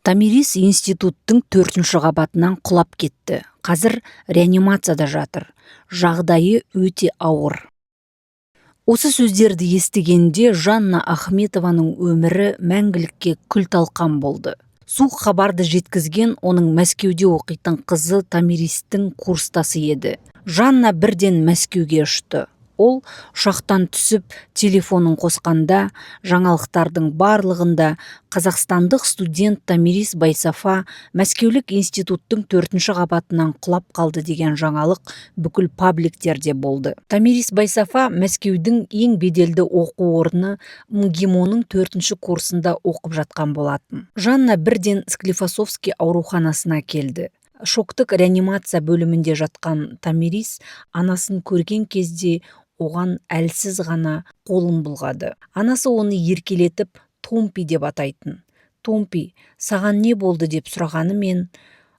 Томирис институттың төртінші қабатынан құлап кетті. Қазір реанимацияда жатыр. Жағдайы өте ауыр. Осы сөздерді естігенде Жанна Ахметованың өмірі мәңгілікке күл-талқан болды. Суық хабарды жеткізген оның Мәскеуде оқитын қызы, Томиристің курстасы еді. Жанна бірден Мәскеуге ұшты. Ол ұшақтан түсіп, телефонын қосқанда, жаңалықтардың барлығында «Қазақстандық студент Томирис Байсафа мәскеулік институттың төртінші қабатынан құлап қалды» деген жаңалық бүкіл пабликтерде болды. Томирис Байсафа Мәскеудің ең беделді оқу орны МГИМОның төртінші курсында оқып жатқан болатын. Жанна бірден Склифосовский ауруханасына келді. Шоктық реанимация бөлімінде жатқан Томирис анасын көрген кезде оған әлсіз ғана қолын бұлғады. Анасы оны еркелетіп Томпи деп атайтын. «Томпи, саған не болды?» деп сұрағанымен,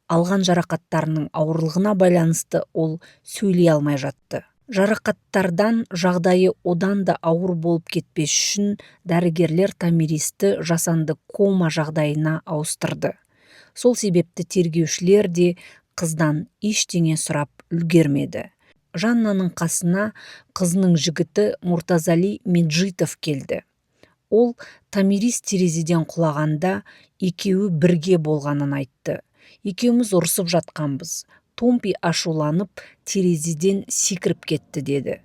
алған жарақаттарының ауырлығына байланысты ол сөйлей алмай жатты. Жарақаттардан жағдайы одан да ауыр болып кетпес үшін дәрігерлер Томиристі жасанды кома жағдайына ауыстырды. Сол себепті тергеушілер де қыздан ештеңе сұрап үлгермеді. Жаннаның қасына қызының жігіті Муртазали Меджитов келді. Ол Томирис терезеден құлағанда екеуі бірге болғанын айтты. «Екеуміз ұрысып жатқанбыз. Томпи ашуланып, терезеден секіріп кетті», – деді.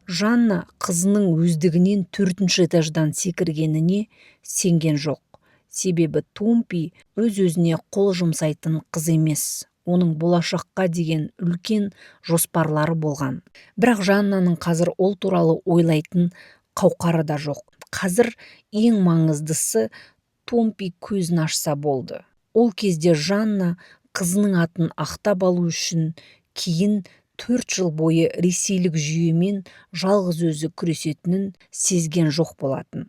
Жанна қызының өздігінен төртінші этаждан секіргеніне сенген жоқ. Себебі Томпи өз-өзіне қол жұмсайтын қыз емес. Оның болашаққа деген үлкен жоспарлары болған. Бірақ Жаннаның қазір ол туралы ойлайтын қауқары да жоқ. Қазір ең маңыздысы – Томпи көзін ашса болды. Ол кезде Жанна қызының атын ақтап алу үшін кейін 4 жыл бойы ресейлік жүйемен жалғыз өзі күресетінін сезген жоқ болатын.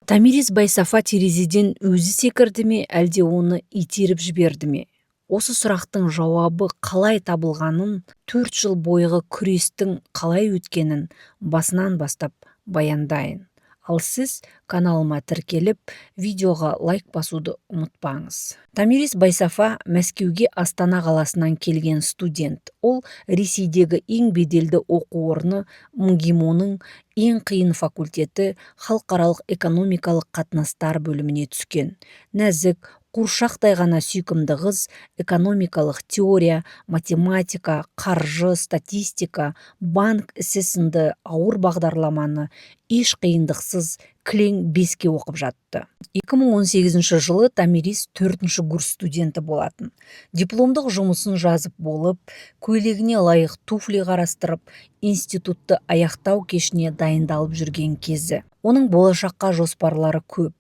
Томирис Байсафа терезеден өзі секірді ме, әлде оны итеріп жіберді ме? Осы сұрақтың жауабы қалай табылғанын, 4 жыл бойғы күрестің қалай өткенін басынан бастап баяндайын. Ал сіз каналыма тіркеліп, видеоға лайк басуды ұмытпаңыз. Томирис Байсафа – Мәскеуге Астана қаласынан келген студент. Ол Ресейдегі ең беделді оқу орны МГИМОның ең қиын факультеті – халықаралық экономикалық қатынастар бөліміне түскен. Нәзік, қуыршақтай ғана сүйкімді қыз экономикалық теория, математика, қаржы, статистика, банк ісі сынды ауыр бағдарламаны еш қиындықсыз кілең беске оқып жатты. 2018 жылы Томирис төртінші курс студенті болатын. Дипломдық жұмысын жазып болып, көйлегіне лайық туфли қарастырып, институтты аяқтау кешіне дайындалып жүрген кезі. Оның болашаққа жоспарлары көп: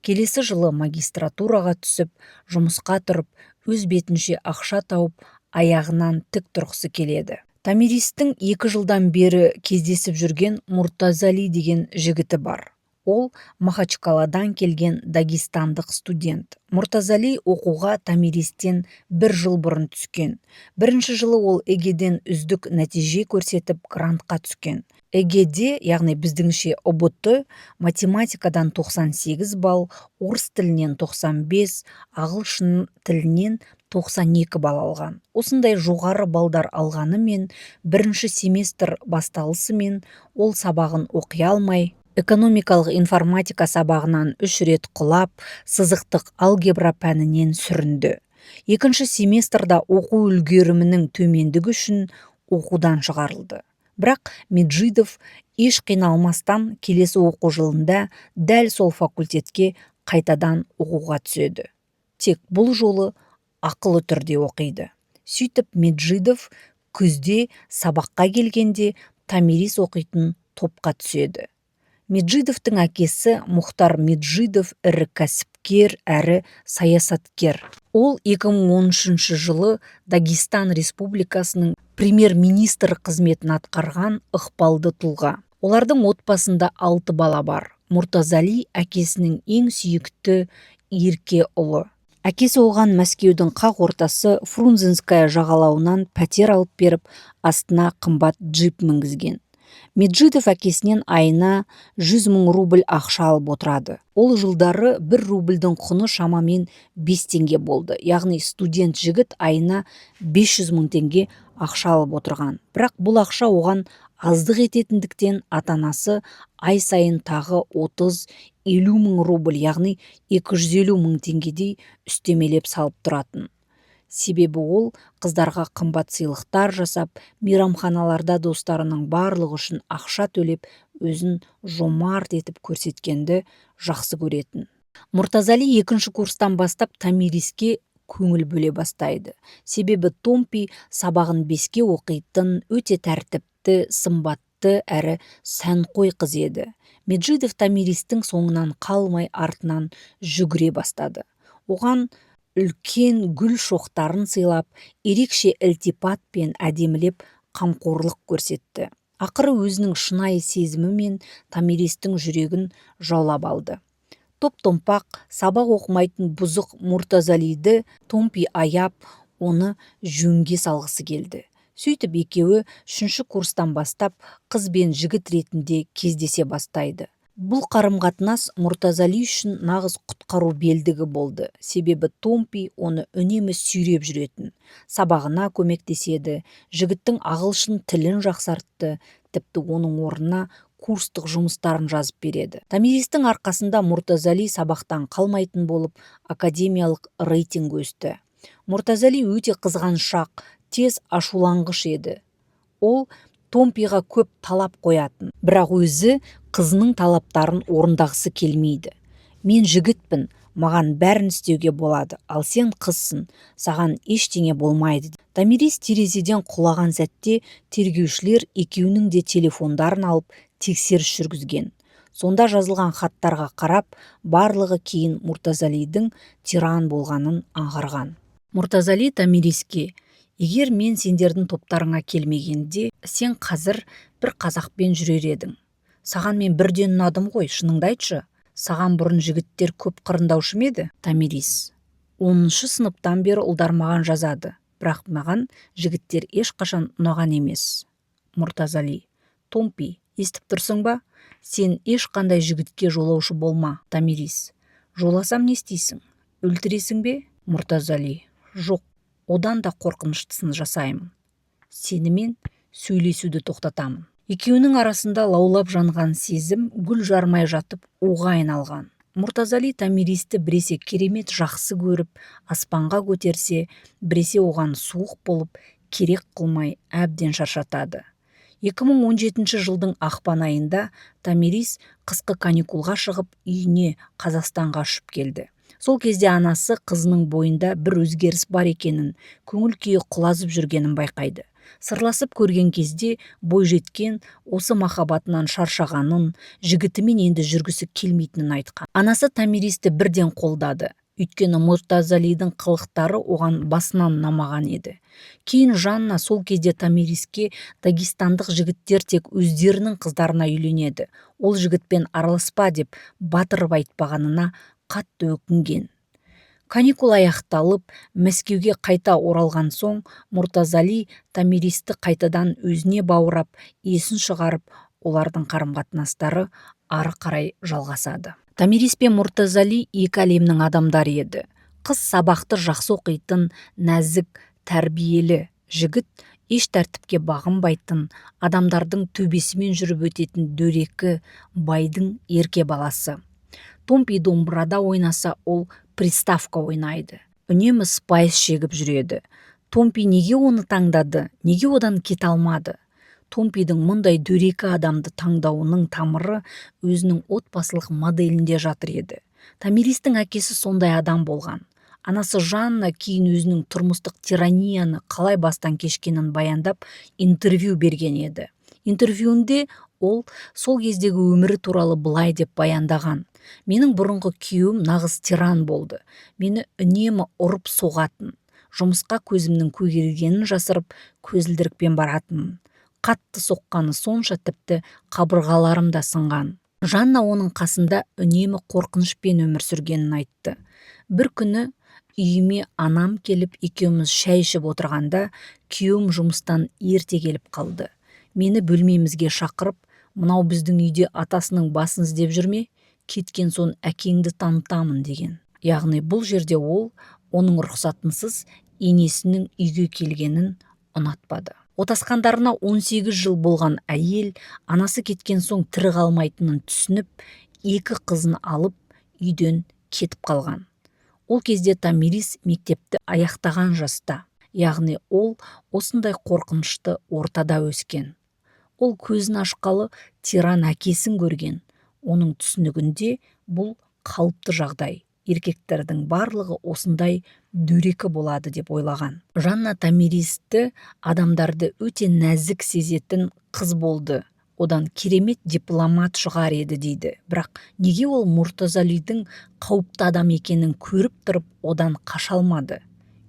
келесі жылы магистратураға түсіп, жұмысқа тұрып, өз бетінше ақша тауып, аяғынан тік тұрғысы келеді. Томиристің 2 жылдан бері кездесіп жүрген Муртазали деген жігіті бар. Ол Махачкаладан келген дагестандық студент. Муртазали оқуға Томиристен бір жыл бұрын түскен. Бірінші жылы ол ЕГЭ-ден үздік нәтиже көрсетіп, грантқа түскен. ЕГЭ-де, яғни біздіңше ҰБТ, математикадан 98 балл, орыс тілінен 95, ағылшын тілінен 92 балл алған. Осындай жоғары балдар алғанымен, бірінші семестр басталысымен ол сабағын оқи алмай, экономикалық информатика сабағынан үш рет құлап, сызықтық алгебра пәнінен сүрінді. Екінші семестрда оқу үлгерімінің төмендігі үшін оқудан шығарылды. Бірақ Меджидов еш қиналмастан келесі оқу жылында дәл сол факультетке қайтадан оқуға түседі. Тек бұл жолы ақылы түрде оқиды. Сөйтіп, Меджидов күзде сабаққа келгенде Томирис оқитын топқа түседі. Меджидовтың әкесі Мұхтар Меджидов ірі кәсіпкер әрі саясаткер. Ол 2013 жылы Дагестан Республикасының премьер-министрі қызметін атқарған ықпалды тұлға. Олардың отбасында алты бала бар. Муртазали – әкесінің ең сүйікті ерке ұлы. Әкесі оған Мәскеудің қақ ортасы, Фрунзенская жағалауынан пәтер алып беріп, астына қымбат джип мінгізген. Меджидов әкесінен айына 100 мың рубль ақша алып отырады. Ол жылдары 1 рубльдің құны шамамен 5 теңге болды. Яғни студент жігіт айына 500 мың теңге ақша алып отырған. Бірақ бұл ақша оған аздық ететіндіктен ата-анасы ай сайын тағы 30-50 мың рубль, яғни 250 мың теңгедей үстемелеп салып тұратын. Себебі ол қыздарға қымбат сыйлықтар жасап, мейрамханаларда достарының барлығы үшін ақша төлеп, өзін жомарт етіп көрсеткенді жақсы көретін. Мұртазали екінші курстан бастап Томириске көңіл бөле бастайды. Себебі Томпи сабағын 5-ке оқитын, өте тәртіпті, сымбатты әрі сәнқой қыз еді. Меджидов Томиристің соңынан қалмай артынан жүгіре бастады. Оған үлкен гүл шоқтарын сыйлап, ерекше ілтипатпен әдемілеп қамқорлық көрсетті. Ақыры өзінің шынайы сезімімен Томиристің жүрегін жаулап алды. Топ-томпақ, сабақ оқымайтын бұзық Мұртазалиді Томпи аяп, оны жөнге салғысы келді. Сөйтіп екеуі 3-ші курстан бастап қыз бен жігіт ретінде кездесе бастайды. Бұл қарым-қатынас Мұртазали үшін нағыз құтқару белдігі болды. Себебі Томпи оны үнемі сүйреп жүретін. Сабағына көмектеседі, жігіттің ағылшын тілін жақсартты, тіпті оның орнына курстық жұмыстарын жазып береді. Томиристің арқасында Мұртазали сабақтан қалмайтын болып, академиялық рейтинг өсті. Мұртазали өте қызғаншақ, тез ашуланғыш еді. Ол Томпиға көп талап қоятын, бірақ өзі қызының талаптарын орындағысы келмейді. Мен жігітпін, маған бәрін істеуге болады, ал сен қызсың, саған ештеңе болмайды. Томирис терезеден құлаған сәтте тергеушілер екеуінің де телефондарын алып тексеріс жүргізген. Сонда жазылған хаттарға қарап, барлығы кейін Мұртазалидің тиран болғанын аңғарған. Мұртазали Томириске: «Егер мен сендердің топтарыңа келмегенде, сен қазір бір қазақпен жүрер едің. Саған мен бірден ұнадым ғой, шыныңды айтшы. Саған бұрын жігіттер көп қырындаушы ма еді?» Томирис: 10-шы сыныптан бері ұлдар маған жазады, бірақ маған жігіттер ешқашан ұнаған емес. Мұртазали: Томпи, естіп тұрсың ба? Сен ешқандай жігітке жолаушы болма. Томирис: Жоласам не істейсің? Өлтіресің бе? Мұртазали: Жоқ, одан да қорқыныштысын жасаймын. Сенімен сөйлесуді тоқтатамын. Екеуінің арасында лаулап жанған сезім гүл жармай жатып уға айналған. Мұртазали Томиристі біресе керемет жақсы көріп, аспанға көтерсе, біресе оған суық болып, керек қылмай әбден шаршатады. 2017 жылдың ақпан айында Томирис қысқы каникулға шығып, үйіне Қазақстанға ұшып келді. Сол кезде анасы қызының бойында бір өзгеріс бар екенін, көңіл күйі құлазып жүргенін байқайды. Сырласып көрген кезде бойжеткен осы махаббатынан шаршағанын, жігітімен енді жүргісі келмейтінін айтқан. Анасы Томиристі бірден қолдады. Өйткені Мұртазалидің қылықтары оған басынан ұнамаған еді. Кейін Жанна сол кезде Томириске дагестандық жігіттер тек өздерінің қыздарына үйленеді, ол жігітпен араласпа деп батырып айтпағанына қатты өкінген. Каникул аяқталып, Мәскеуге қайта оралған соң Мұртазали Томиристі қайтадан өзіне баурап, есін шығарып, олардың қарым-қатынастары ары қарай жалғасады. Томирис пен Мұртазали екі әлемнің адамдары еді. Қыз сабақты жақсы оқитын, нәзік, тәрбиелі, жігіт еш тәртіпке бағынбайтын, адамдардың төбесімен жүріп өтетін дөрекі, байдың ерке баласы. Томпи домбырада ойнаса, ол приставка ойнайды. Үнемі спайс шегіп жүреді. Томпи неге оны таңдады, неге одан кете алмады? Томпидің мұндай дөрекі адамды таңдауының тамыры өзінің отбасылық моделінде жатыр еді. Томиристің әкесі сондай адам болған. Анасы Жанна кейін өзінің тұрмыстық тиранияны қалай бастан кешкенін баяндап интервью берген еді. Интервьюінде ол сол кездегі өмірі туралы былай деп баяндаған: Менің бұрынғы күйеуім нағыз тиран болды. Мені үнемі ұрып соғатын. Жұмысқа көзімнің көгергенін жасырып, көзілдірікпен баратынмын. Қатты соққаны сонша, тіпті қабырғаларым да сынған. Жанна оның қасында үнемі қорқынышпен өмір сүргенін айтты. Бір күні үйіме анам келіп, екеуміз шай ішіп отырғанда, күйеуім жұмыстан ерте келіп қалды. Мені бөлмемізге шақырып, мынау біздің үйде атасының басын іздеп жүрме, кеткен соң әкеңді танытамын деген. Яғни бұл жерде ол оның рұқсатынсыз енесінің үйге келгенін ұнатпады. Отасқандарына 18 жыл болған әйел анасы кеткен соң тірі қалмайтынын түсініп, екі қызын алып үйден кетіп қалған. Ол кезде Томирис мектепті аяқтаған жаста, яғни ол осындай қорқынышты ортада өскен. Ол көзін ашқалы тиран әкесін көрген. Оның түсінігінде бұл қалыпты жағдай. Еркектердің барлығы осындай дөрекі болады деп ойлаған. Жанна Томиристі адамдарды өте нәзік сезетін қыз болды. Одан керемет дипломат шығар еді дейді. Бірақ неге ол Мұртазалидің қауіпті адам екенін көріп тұрып, одан қаша алмады?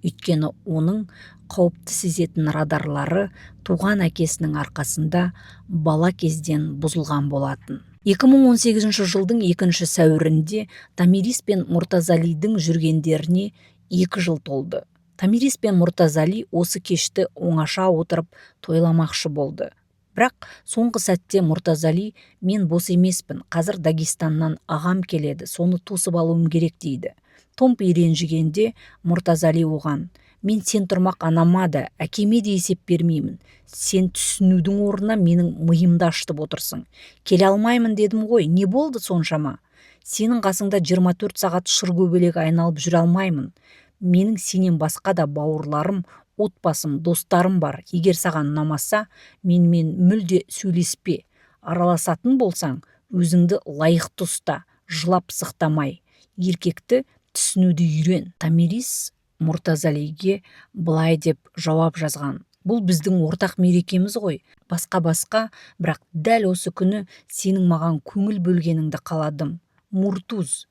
Өйткені оның қауіпті сезетін радарлары туған әкесінің арқасында бала кезден бұзылған болатын. 2018 жылдың 2 сәуірінде Томирис пен Мұртазалидің жүргендеріне 2 жыл толды. Томирис пен Мұртазали осы кешті оңаша отырып тойламақшы болды. Бірақ соңғы сәтте Мұртазали мен бос емеспін, қазір Дагестаннан ағам келеді, соны тосып алуым керек дейді. Томпи ренжігенде Мұртазали оған: мен сен тұрмақ анама да, әкеме де есеп бермеймін. Сен түсінудің орнына менің миымды ашытып отырсың. Келе алмаймын дедім ғой, не болды соншама? Сенің қасыңда 24 сағат шыр көбелек айналып жүре алмаймын. Менің сенен басқа да бауырларым, отбасым, достарым бар. Егер саған ұнамаса, менімен мүлде сөйлеспе. Араласатын болсаң, өзіңді лайықты ұста, жылап сықтамай. Еркекті түсінуді үйрен. Томирис Мұртазалиге былай деп жауап жазған: бұл біздің ортақ мерекеміз ғой, басқа-басқа, бірақ дәл осы күні сенің маған көңіл бөлгеніңді қаладым. Муртуз,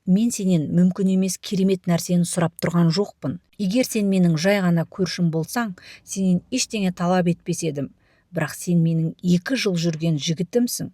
мен сенен мүмкін емес керемет нәрсені сұрап тұрған жоқпын. Егер сен менің жай ғана көршім болсаң, сенен ештеңе талап етпес едім. Бірақ сен менің 2 жыл жүрген жігітімсің.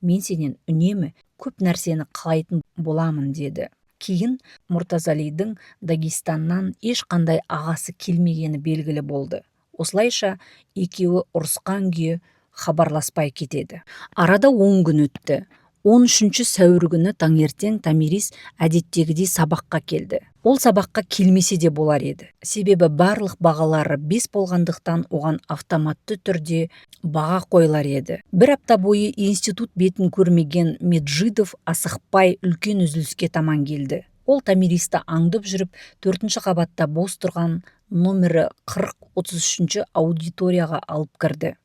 Мен сенен үнемі көп нәрсені қалайтын боламын деді. Кейін Мұртазалидің Дагестаннан ешқандай ағасы келмегені белгілі болды. Осылайша екеуі ұрысқан күйі хабарласпай кетеді. Арада 10 күн өтті. 13 сәуір күні таңертең Томирис әдеттегідей сабаққа келді. Ол сабаққа келмесе де болар еді. Себебі барлық бағалары 5 болғандықтан оған автоматты түрде баға қойылар еді. Бір апта бойы институт бетін көрмеген Меджидов асықпай үлкен үзіліске таман келді. Ол Томиристі аңдып жүріп, 4-ші қабатта бос тұрған номері 40-33 аудиторияға алып кірді.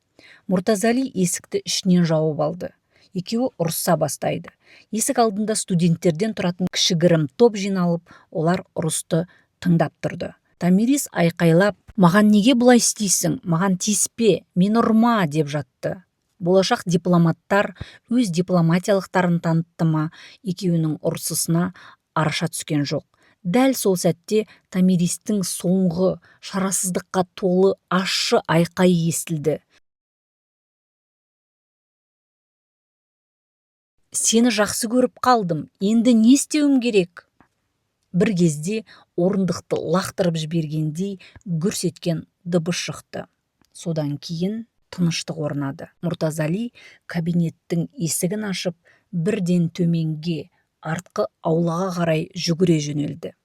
Мұртазали есікті ішінен жауып алды. Екеуі ұрыса бастайды. Есік алдында студенттерден тұратын кішігірім топ жиналып, олар ұрысты тыңдап тұрды. Томирис айқайлап, маған неге бұлай істейсің, маған тиіспе, мені ұрма деп жатты. Болашақ дипломаттар өз дипломатиялықтарын танытты ма, екеуінің ұрысысына араша түскен жоқ. Дәл сол сәтте Томиристің соңғы шарасыздыққа толы ащы айқайы естілді. Сені жақсы көріп қалдым, енді не істеуім керек? Бір кезде орындықты лақтырып жібергендей гүрс еткен дыбыс шықты. Содан кейін тыныштық орнады. Мұртазали кабинеттің есігін ашып, бірден төменге, артқы аулаға қарай жүгіре жөнелді.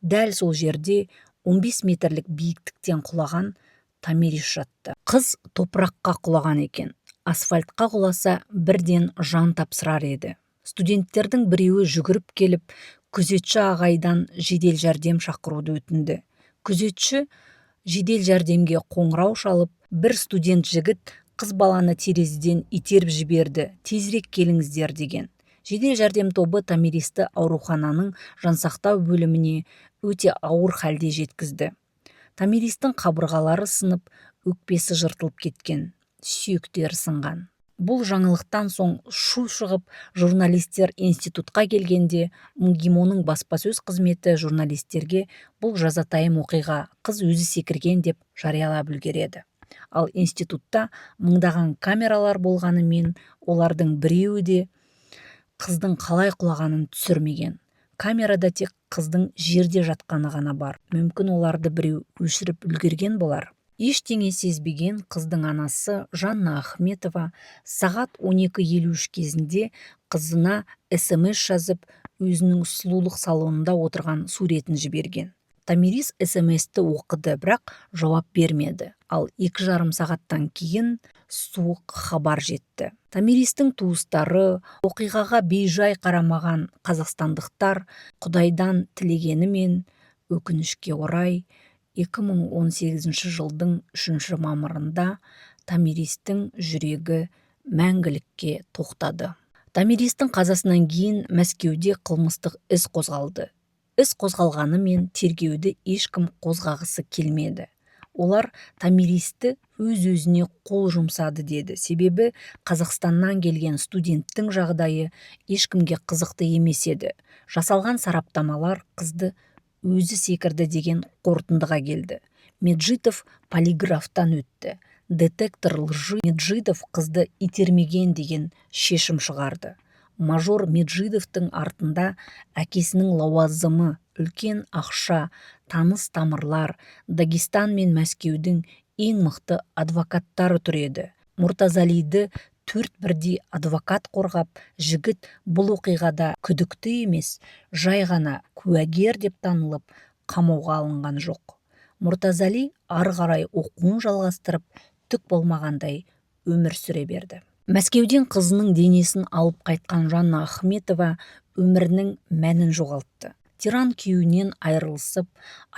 Дәл сол жерде 15 метрлік биіктіктен құлаған Томирис жатты. Қыз топыраққа құлаған екен. Асфальтқа құласа бірден жан тапсырар еді. Студенттердің біреуі жүгіріп келіп, күзетші ағайдан жедел жәрдем шақыруды өтінді. Күзетші жедел жәрдемге қоңырау шалып, бір студент жігіт қыз баланы терезеден итеріп жіберді, тезірек келіңіздер деген. Жедел жәрдем тобы Томиристі аурухананың жансақтау бөліміне өте ауыр халде жеткізді. Томиристің қабырғалары сынып, өкпесі жыртылып кеткен, сүйектері сынған. Бұл жаңалықтан соң шу шығып, журналистер институтқа келгенде МГИМОның баспасөз қызметі журналистерге бұл жазатайым оқиға, қыз өзі секірген деп жариялап үлгереді. Ал институтта мыңдаған камералар болғанымен, олардың біреуі де қыздың қалай құлағанын түсірмеген. Камерада тек қыздың жерде жатқаны ғана бар. Мүмкін оларды біреу өшіріп үлгерген болар. Ештеңе сезбеген қыздың анасы Жанна Ахметова сағат 12:53 кезінде қызына СМС жазып, өзінің сұлулық салонында отырған суретін жіберген. Томирис СМС-ті оқыды, бірақ жауап бермеді. Ал 2,5 сағаттан кейін суық хабар жетті. Томиристің туыстары, оқиғаға бейжай қарамаған қазақстандықтар Құдайдан тілегенімен, өкінішке орай, 2018 жылдың 3 мамырында Томиристің жүрегі мәңгілікке тоқтады. Томиристің қазасынан кейін Мәскеуде қылмыстық іс қозғалды. Іс қозғалғанымен, тергеуді ешкім қозғағысы келмеді. Олар Томиристі өз-өзіне қол жұмсады деді. Себебі Қазақстаннан келген студенттің жағдайы ешкімге қызықты емес еді. Жасалған сараптамалар қызды өзі секірді деген қорытындыға келді. Меджитов полиграфтан өтті. Детектор лжи Меджидов қызды итермеген деген шешім шығарды. Мажор Меджидовтың артында әкесінің лауазымы, үлкен ақша, таныс тамырлар, Дагестан мен Мәскеудің ең мықты адвокаттары тұр еді. Мұртазалиді төрт бірдей адвокат қорғап, жігіт бұл оқиғада күдікті емес, жай ғана куәгер деп танылып, қамауға алынған жоқ. Мұртазали ары қарай оқуын жалғастырып, түк болмағандай өмір сүре берді. Мәскеуден қызының денесін алып қайтқан Жанна Ахметова өмірінің мәнін жоғалтты. Тиран күйеуінен айырылысып,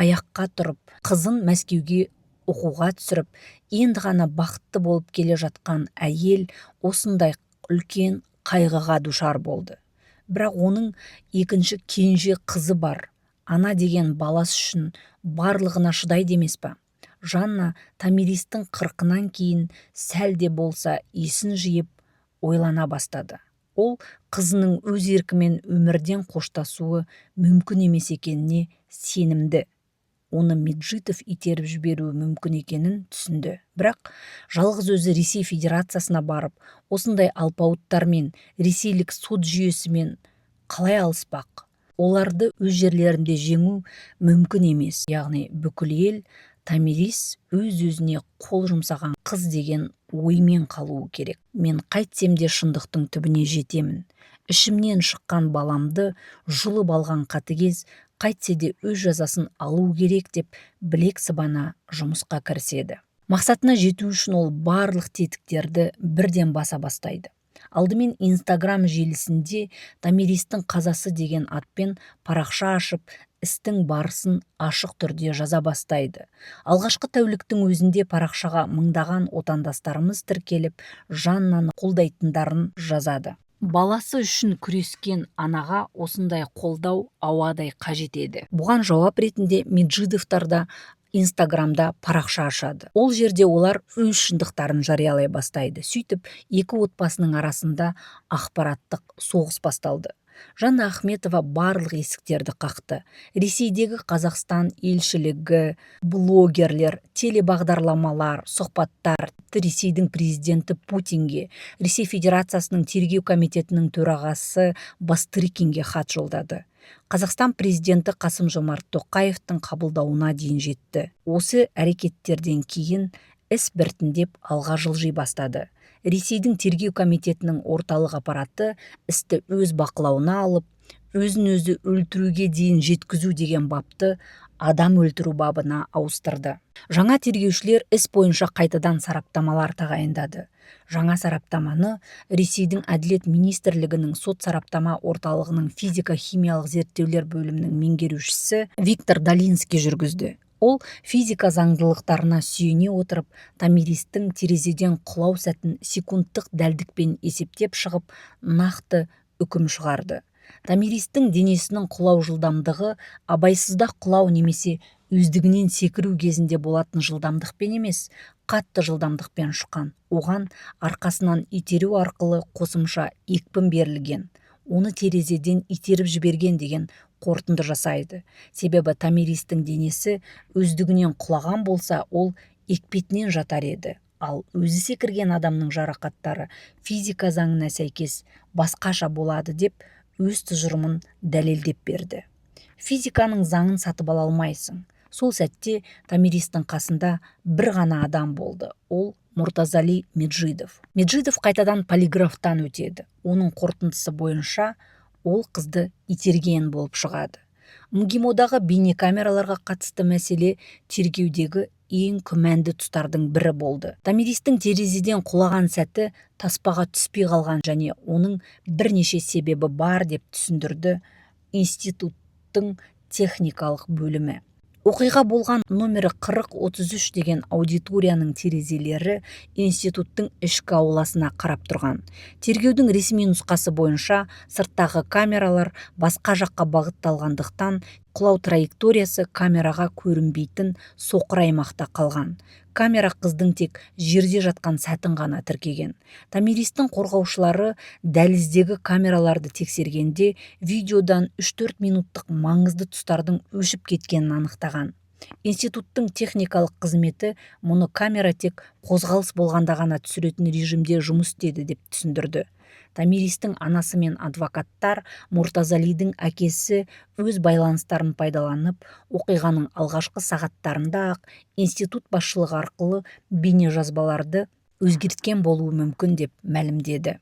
аяққа тұрып, қызын Мәскеуге оқуға түсіріп, енді ғана бақытты болып келе жатқан әйел осындай үлкен қайғыға душар болды. Бірақ оның екінші кенже қызы бар. Ана деген баласы үшін барлығына шыдайды емес па? Жанна Томиристің қырқынан кейін сәл де болса есін жиып, ойлана бастады. Ол қызының өз еркімен өмірден қоштасуы мүмкін емес екеніне сенімді. Оны Меджитов итеріп жіберуі мүмкін екенін түсінді. Бірақ жалғыз өзі Ресей Федерациясына барып, осындай алпауыттармен, ресейлік сот жүйесімен қалай алыспақ? Оларды өз жерлерінде жеңу мүмкін емес. Яғни бүкіл ел Томирис өз-өзіне қол жұмсаған қыз деген оймен қалуы керек. Мен қайтсем де шындықтың түбіне жетемін. Ішімнен шыққан баламды жұлып алған қатыгез қайтсе де өз жазасын алу керек деп білек сыбана жұмысқа кіріседі. Мақсатына жету үшін ол барлық тетіктерді бірден баса бастайды. Алдымен Инстаграм желісінде Томиристің қазасы деген атпен парақша ашып, істің барысын ашық түрде жаза бастайды. Алғашқы тәуліктің өзінде парақшаға мыңдаған отандастарымыз тіркеліп, Жаннаны қолдайтындарын жазады. Баласы үшін күрескен анаға осындай қолдау ауадай қажет еді. Бұған жауап ретінде Меджидовтар да Инстаграмда парақша ашады. Ол жерде олар өз шындықтарын жариялай бастайды. Сөйтіп, екі отбасының арасында ақпараттық соғыс басталды. Жанна Ахметова барлық есіктерді қақты. Ресейдегі Қазақстан елшілігі, блогерлер, телебағдарламалар, сұхбаттар, тіпті Ресейдің президенті Путинге, Ресей Федерациясының тергеу комитетінің төрағасы Бастрыкинге хат жолдады. Қазақстан президенті Қасым-Жомарт Тоқаевтың қабылдауына дейін жетті. Осы әрекеттерден кейін іс біртіндеп алға жылжи бастады. Ресейдің тергеу комитетінің орталық аппараты істі өз бақылауына алып, өзін-өзі өлтіруге дейін жеткізу деген бапты адам өлтіру бабына ауыстырды. Жаңа тергеушілер іс бойынша қайтадан сараптамалар тағайындады. Жаңа сараптаманы Ресейдің Әділет министрлігінің сот сараптама орталығының физика-химиялық зерттеулер бөлімінің меңгерушісі Виктор Долинский жүргізді. Ол физика заңдылықтарына сүйене отырып, Томиристің терезеден құлау сәтін секундтық дәлдікпен есептеп шығып, нақты үкім шығарды. Томиристің денесінің құлау жылдамдығы абайсызда құлау немесе өздігінен секіру кезінде болатын жылдамдықпен емес, қатты жылдамдықпен ұшқан. Оған арқасынан итеру арқылы қосымша екпін берілген. Оны терезеден итеріп жіберген деген қорытынды жасайды. Себебі Томиристің денесі өздігінен құлаған болса, ол екпетінен жатар еді. Ал өзі секірген адамның жарақаттары физика заңына сәйкес басқаша болады деп өз тұжырымын дәлелдеп берді. Физиканың заңын сатып ала алмайсың. Сол сәтте Томиристің қасында бір ғана адам болды. Ол Мұртазали Меджидов. Меджидов қайтадан полиграфтан өтеді. Оның қорытындысы бойынша ол қызды итерген болып шығады. МГИМОдағы бейнекамераларға қатысты мәселе тергеудегі ең күмәнді тұстардың бірі болды. Томиристің терезеден құлаған сәті таспаға түспей қалған және оның бірнеше себебі бар деп түсіндірді институттың техникалық бөлімі. Оқиға болған номері 4033 деген аудиторияның терезелері институттың ішкі ауласына қарап тұрған. Тергеудің ресми нұсқасы бойынша, сырттағы камералар басқа жаққа бағытталғандықтан, құлау траекториясы камераға көрінбейтін соқыр аймақта қалған. Камера қыздың тек жерде жатқан сәтін ғана тіркеген. Томиристің қорғаушылары дәліздегі камераларды тексергенде, видеодан 3-4 минуттық маңызды тұстардың өшіп кеткенін анықтаған. Институттың техникалық қызметі мұны камера тек қозғалыс болғанда ғана түсіретін режимде жұмыс істеді деп түсіндірді. Томиристің анасы мен адвокаттар Мұртазалидің әкесі өз байланыстарын пайдаланып, оқиғаның алғашқы сағаттарында-ақ институт басшылығы арқылы бейнежазбаларды өзгерткен болуы мүмкін деп мәлімдеді.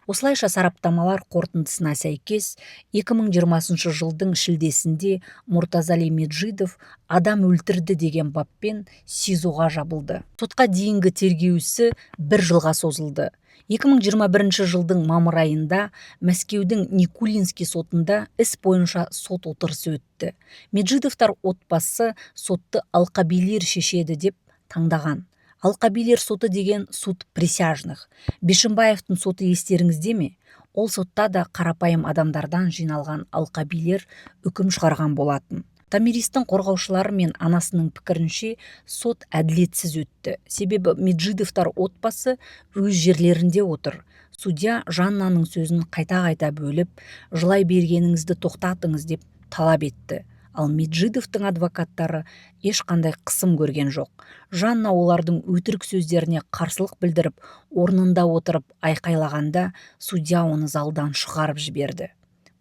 Осылайша, сараптамалар қорытындысына сәйкес, 2020 жылдың шілдесінде Мұртазали Меджидов адам өлтірді деген баппен СИЗОға жабылды. Сотқа дейінгі тергеу ісі бір жылға созылды. 2021 жылдың мамыр айында Мәскеудің Никулинский сотында іс бойынша сот отырысы өтті. Меджидовтар отбасы сотты алқабилер шешеді деп таңдаған. Алқабилер соты деген суд присяжных. Бишімбаевтың соты естеріңізде ме? Ол сотта да қарапайым адамдардан жиналған алқабилер үкім шығарған болатын. Томиристің қорғаушылары мен анасының пікірінше, сот әділетсіз өтті, себебі Меджидовтар отбасы өз жерлерінде отыр. Судья Жаннаның сөзін қайта-қайта бөліп, жылай бергеніңізді тоқтатыңыз деп талап етті. Ал Меджидовтың адвокаттары ешқандай қысым көрген жоқ. Жанна олардың өтірік сөздеріне қарсылық білдіріп, орнында отырып айқайлағанда, судья оны залдан шығарып жіберді.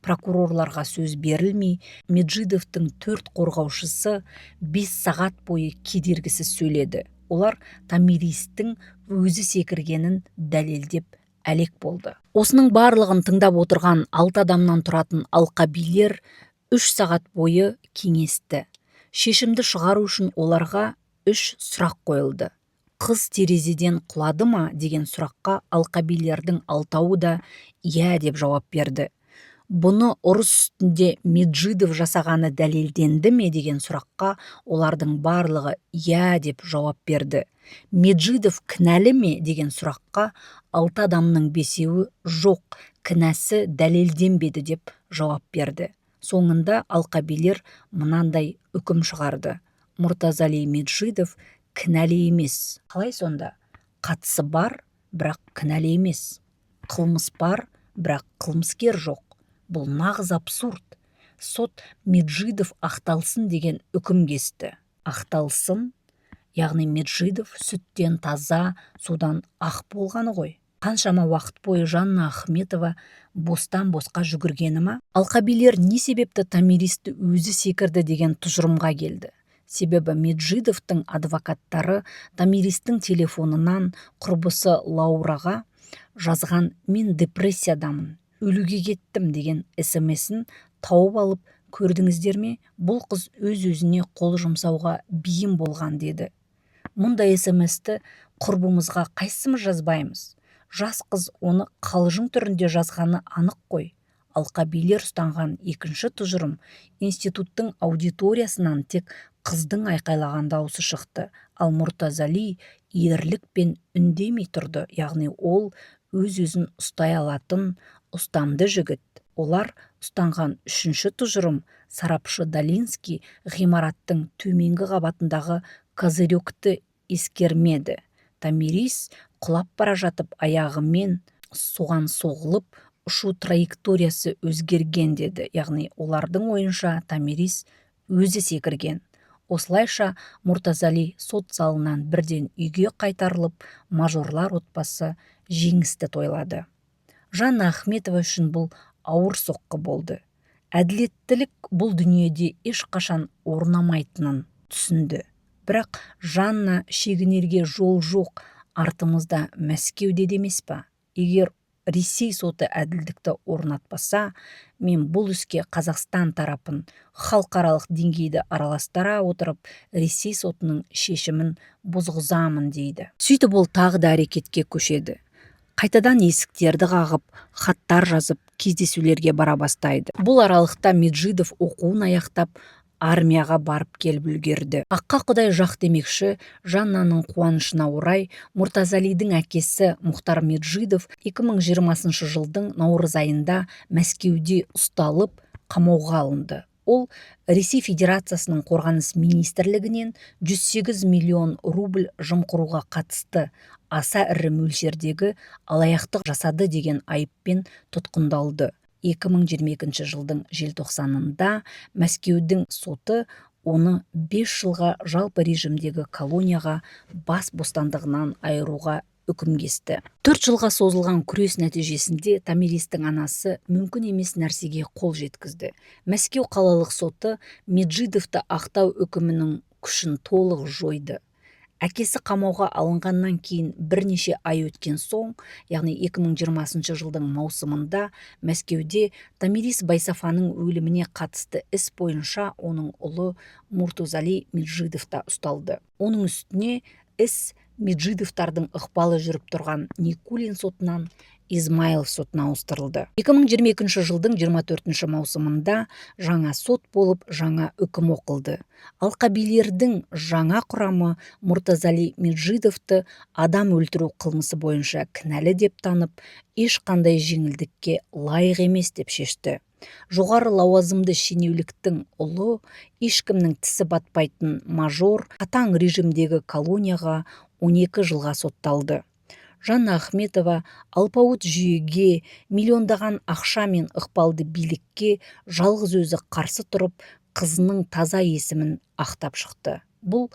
Прокурорларға сөз берілмей, Меджидовтың төрт қорғаушысы 5 сағат бойы кедергісіз сөйледі. Олар Томиристің өзі секіргенін дәлелдеп әлек болды. Осының барлығын тыңдап отырған алты адамнан тұратын алқабилер 3 сағат бойы кеңесті. Шешімді шығару үшін оларға үш сұрақ қойылды. Қыз терезеден құлады ма деген сұраққа алқабилердің алтауы да иә деп жауап берді. Бұны ұрыс үстінде Меджидов жасағаны дәлелденді ме деген сұраққа олардың барлығы иә деп жауап берді. Меджидов кінәлі ме деген сұраққа алты адамның бесеуі жоқ, кінәсі дәлелденбеді деп жауап берді. Соңында алқабилер мынандай үкім шығарды: Мұртазали Меджидов кінәлі емес. Қалай сонда? Қатысы бар, бірақ кінәлі емес. Қылмыс бар, бірақ қылмыскер жоқ. Бұл нағыз абсурд. Сот Меджидов ақталсын деген үкім кесті. Ақталсын, яғни Меджидов сүттен таза, судан ақ болғаны ғой. Қаншама уақыт бойы Жанна Ахметова бостан босқа жүгіргені ма? Алқабилер не себепті Томиристі өзі секірді деген тұжырымға келді? Себебі Меджидовтың адвокаттары Томиристің телефонынан құрбысы Лаураға жазған «Мен депрессиядамын, өлуге кеттім» деген СМС-ін тауып алып, көрдіңіздер ме, бұл қыз өз-өзіне қол жұмсауға бейім болған деді. Мұндай СМС-ті құрбымызға қайсымыз жазбаймыз? Жас қыз оны қалжың түрінде жазғаны анық қой. Алқабилер ұстанған екінші тұжырым: институттың аудиториясынан тек қыздың айқайлаған даусы шықты, ал Мұртазали ерлікпен үндемей тұрды, яғни ол өз-өзін ұстай алатын ұстамды жігіт. Олар ұстанған үшінші тұжырым: сарапшы Долинский ғимараттың төменгі қабатындағы козыректі ескермеді, Томирис құлап бара жатып аяғымен соған соғылып, ұшу траекториясы өзгерген деді, яғни олардың ойынша, Томирис өзі секірген. Осылайша, Мұртазали сот залынан бірден үйге қайтарылып, мажорлар отбасы жеңісті тойлады. Жанна Ахметова үшін бұл ауыр соққы болды. Әділеттілік бұл дүниеде ешқашан орнамайтынын түсінді. Бірақ Жанна шегінерге жол жоқ, артымызда Мәскеу деді емес па? Егер Ресей соты әділдікті орнатпаса, мен бұл іске Қазақстан тарапын, халықаралық деңгейді араластыра отырып, Ресей сотының шешімін бұзғызамын дейді. Сөйтіп ол тағы да әрекетке көшеді. Қайтадан есіктерді қағып, хаттар жазып, кездесулерге бара бастайды. Бұл аралықта Меджидов оқуын аяқтап, армияға барып келіп үлгерді. Аққа Құдай жақ демекші, Жаннаның қуанышына орай Мұртазалидің әкесі Мұхтар Меджидов 2020 жылдың наурыз айында Мәскеуде ұсталып, қамауға алынды. Ол Ресей Федерациясының қорғаныс министрлігінен 108 миллион рубль жымқыруға қатысты аса ірі мөлшердегі алаяқтық жасады деген айыппен тұтқындалды. 2022 жылдың желтоқсанында Мәскеудің соты оны 5 жылға жалпы режимдегі колонияға бас бостандығынан айыруға үкім кесті. 4 жылға созылған күрес нәтижесінде Томиристің анасы мүмкін емес нәрсеге қол жеткізді. Мәскеу қалалық соты Меджидовты ақтау үкімінің күшін толық жойды. Әкесі қамауға алынғаннан кейін бірнеше ай өткен соң, яғни 2020 жылдың маусымында Мәскеуде Томирис Байсафаның өліміне қатысты іс бойынша оның ұлы Муртузали Меджидов та ұсталды. Оның үстіне іс Меджидовтардың ықпалы жүріп тұрған Никулин сотынан Измайлов сотына ауыстырылды. 2022 жылдың 24 маусымында жаңа сот болып, жаңа үкім оқылды. Алқабилердің жаңа құрамы Мұртазали Меджидовты адам өлтіру қылмысы бойынша кінәлі деп танып, ешқандай жеңілдікке лайық емес деп шешті. Жоғары лауазымды шенеуніктің ұлы, ешкімнің тісі батпайтын мажор қатаң режимдегі колонияға 12 жылға сотталды. Жанна Ахметова алпауыт жүйеге, миллиондаған ақша мен ықпалды билікке жалғыз өзі қарсы тұрып, қызының таза есімін ақтап шықты. Бұл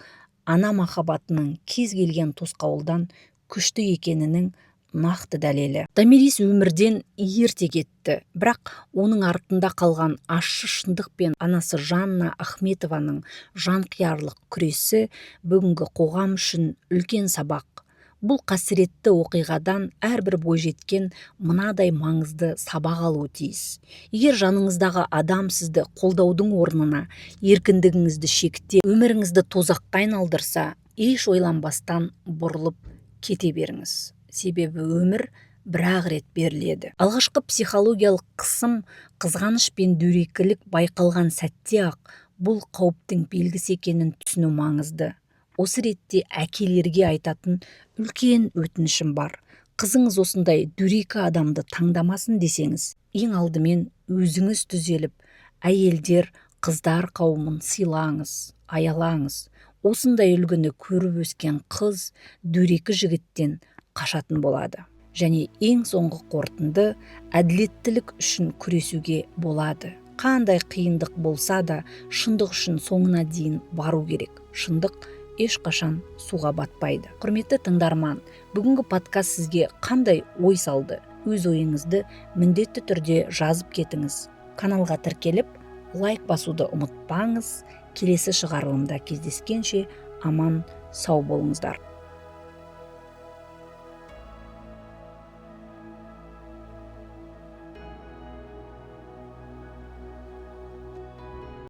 ана махаббатының кез келген тосқауылдан күшті екенінің нақты дәлелі. Томирис өмірден ерте кетті, бірақ оның артында қалған ащы шындық пен анасы Жанна Ахметованың жанқиярлық күресі бүгінгі қоғам үшін үлкен сабақ. Бұл қасіретті оқиғадан әрбір бойжеткен мынадай маңызды сабақ алуы тиіс. Егер жаныңыздағы адам сізді қолдаудың орнына еркіндігіңізді шектеп, өміріңізді тозаққа айналдырса, еш ойланбастан бұрылып кете беріңіз. Себебі өмір бір-ақ рет беріледі. Алғашқы психологиялық қысым, қызғаныш пен дөрекілік байқалған сәтте-ақ бұл қауіптің белгісі екенін түсіну маңызды. Осы ретте әкелерге айтатын үлкен өтінішім бар. Қызыңыз осындай дөрекі адамды таңдамасын десеңіз, ең алдымен өзіңіз түзеліп, әйелдер, қыздар қауымын сыйлаңыз, аялаңыз. Осындай үлгіні көріп өскен қыз дөрекі жігіттен қашатын болады. Және ең соңғы қорытынды: әділеттілік үшін күресуге болады. Қандай қиындық болса да, шындық үшін соңына дейін бару керек. Шындық ешқашан суға батпайды. Құрметті тыңдарман, бүгінгі подкаст сізге қандай ой салды? Өз ойыңызды міндетті түрде жазып кетіңіз. Каналға тіркеліп, лайк басуды ұмытпаңыз. Келесі шығарылымда кездескенше аман сау болыңыздар.